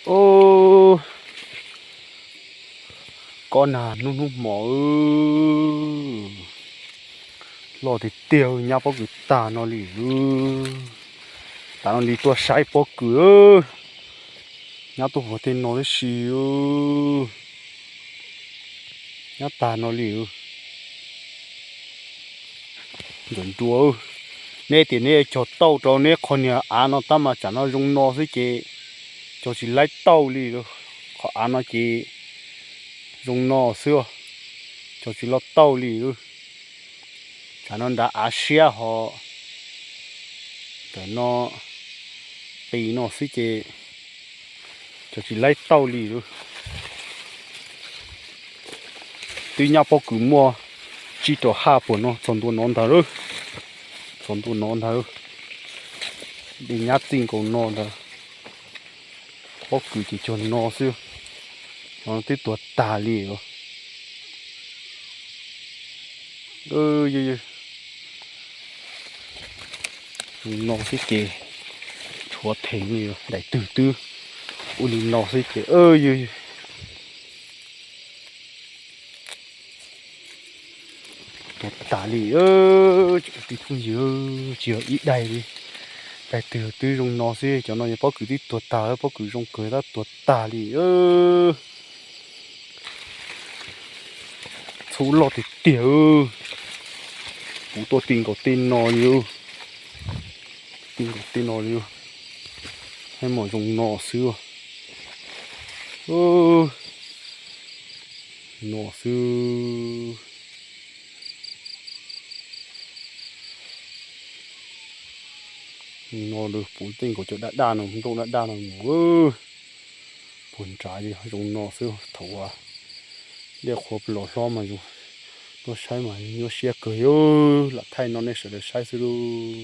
Ub, kob nag hnub hnub hmo, loj tiag tiag, nyab pob kws tag no li. Tav no li tuaj saib pob kws, nyab tuaj puag tej no tib si. Nyab tag no li. Ntxawm nruas, neb tias neb cog tauj rau neb qhov niag av no tab mas tsam no zoo no xwb ces cog tsis laib tauj li. Qhov av no ces zoo no xwb, cog tsis loj tauj li. Tsam no nrad av siab ho, ntawm no qis no xwb ces cog tsis laib tauj li. Twb nyab pob kws muaj tsib rau haj puas no txog ntua no ntag. Txog ntua no ntag. Dej nyab txij nkaus no ntag. Pob kws ces cog no xwb, no twb tuag tag li. No xwb ces tshuav theem li, daim twg twb ua li no xwb ces yog tuag tag li. Tsoom kwv tij phooj ywg, tsis yog ib daim li, daim twg twb zoo no xwb. Cov no yog pob kws twb tuag tag, pob kws zoo kawg tab tuag tag li. Txhub loj tiag tiag, puv tuaj ti nkaus tej no li, ti nkaus tej no li. Saib mas zoo no xwb, no xwb. No puv tej nkaus cov daj daj no, nplooj daj daj no mus, puag nrad zoo no xwb. Thaum ua dej qhuav los hlob mas zoo, tuaj saib mas nyuaj siab kawg li. Lam thaij no nej sawv daws saib xwb lauj.